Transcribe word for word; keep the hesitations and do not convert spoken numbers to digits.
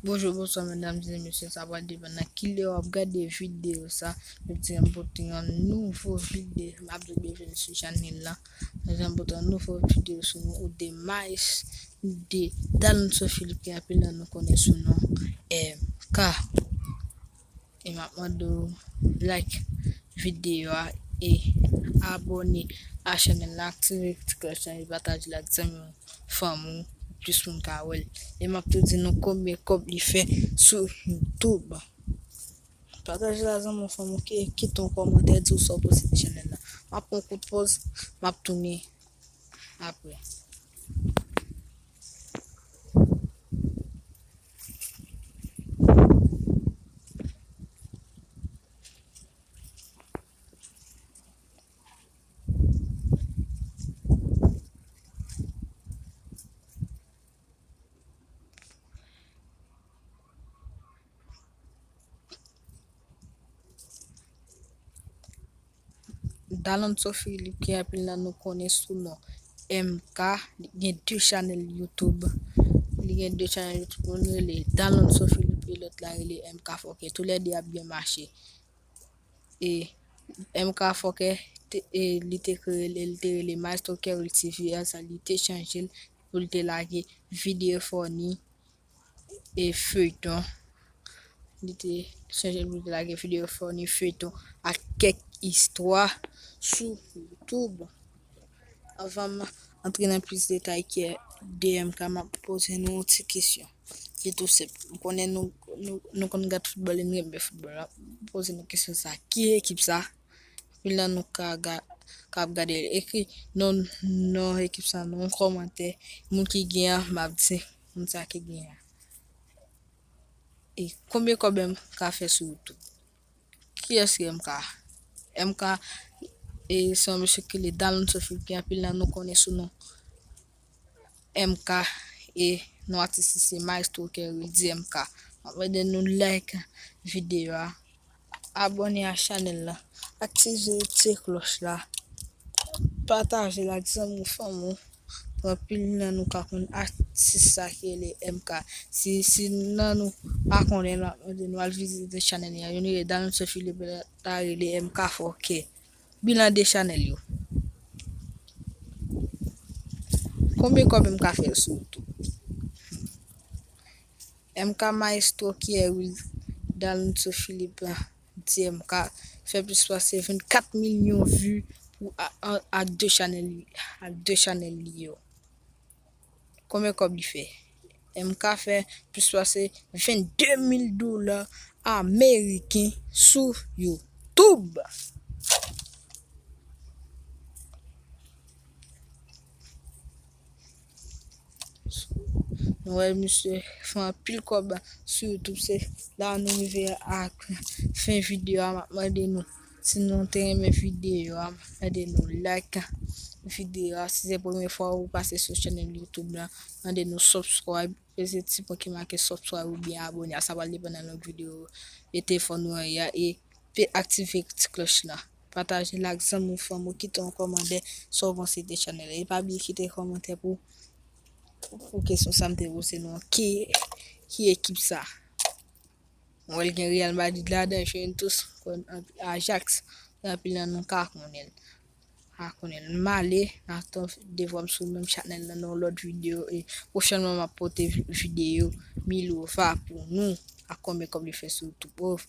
Bonjou, bonswa, medam e mesye, sa pral depann nan kilè w ap gade videyo sa. Jodi a m pote yon nouvo videyo, m ap di w byenveni sou chanèl la. Jodi a m pote yon nouvo videyo sou yon demach de Dalonso Philippe ki anpil nan nou konnen sou non M K. E m ap mande w like videyo a e abòne a chanèl la, aktive ti klòch la e pataje l ak zanmi w, fanmi w, pou plis moun ka wè l. E m ap tou di nou konbyen kòb li fè sou YouTube. Pataje l ak zanmi w, fanmi w, ki, kite yon kòmantè, di w sa w panse de chanèl la. M ap pran yon kout pòz, m ap tounen apre. Dalonso Philippe, ki anpil nan nou konnen sou non M K, li gen de chanèl YouTube. Li gen de chanèl YouTube, youn rele Dalonso Philippe e lòt la rele M K Fòkè. Toulède ap byen mache. E M K Fòkè, te, e li te kreye, li te rele Maestro Kerry T V, sa li te chanje l pou li te lage videyo funny e feyton. Li te chanje l pou li te lage videyo funny, feyton ak kèk istwa sou YouTube. Anvan m antre nan plis detay ki de M K, m ap poze nou yon ti kesyon ki tou senp. M konnen nou, nou, nou konn gad foutbòl e nou renmen foutbòl. M ap poze nou kesyon sa. Ki ekip sa? Anpil nan nou ka ga-, ka ap gade l. Ekri non, non ekip sa nan yon kòmantè. Moun ki gen an, m ap di moun sa ki gen an. E konbyen kòb M K fè sou YouTube? Kiyès ki M K? M K, e, se yon mesye ki rele Dalonso Philippe, ki anpil nan nou konnen sou non M K, e non atis li se Maestro Kerry di M K. M ap mande nou like videyo a, abòne a chanèl la, aktive ti klòch la, pataje l ak zanmi w, fanmi w. Anpil nan nou ka konn atis sa ki rele M K. Si, si nan nou pa konnen l, m ap mande nou al vizite chanèl li a. Youn rele Dalonso Philippe, lòt la rele M K Fòkè. Bilan de chanèl yo. Konbyen kòb M K fè sou YouTube? M K Maestro Kerry Dalonso Philippe di M K fè plis pase vennkat milyon vi pou a, a, ak de chanèl, ak de chanèl li yo. Konbyen kòb li fè? M K fè plis pase vennde mil dola ameriken sou YouTube. Nou wè misye fè anpil kòb sou YouTube. Se la nou rive ak fen videyo a. M ap mande nou, si nou te renmen videyo a, m ap mande nou like videyo a. Si se premye fwa ou pase sou chanèl YouTube la, mande nou subscribe. Peze ti pwen ki make subscribe oubyen abòne a. Sa pral depann nan lòt videyo. Mete fò nou an ya e pe aktive ti klòch la. Pataje l ak zanmi w, fanmi w, kite yon kòmantè sa w panse de chanèl la. E pa bliye kite kòmantè pou, pou kesyon sa m te poze nou an. Ki, ki ekip sa? Mwen wè l gen Real Madrid ladan, Juventus, Ajax. Anpil nan nou ka konnen l. A konnen l. M ale, n a tann devwa m sou menm chanèl la nan yon lòt videyo. E pwochènman, m ap pote vi-, videyo Milova pou nou ak konbyen kòb li fè sou YouTube.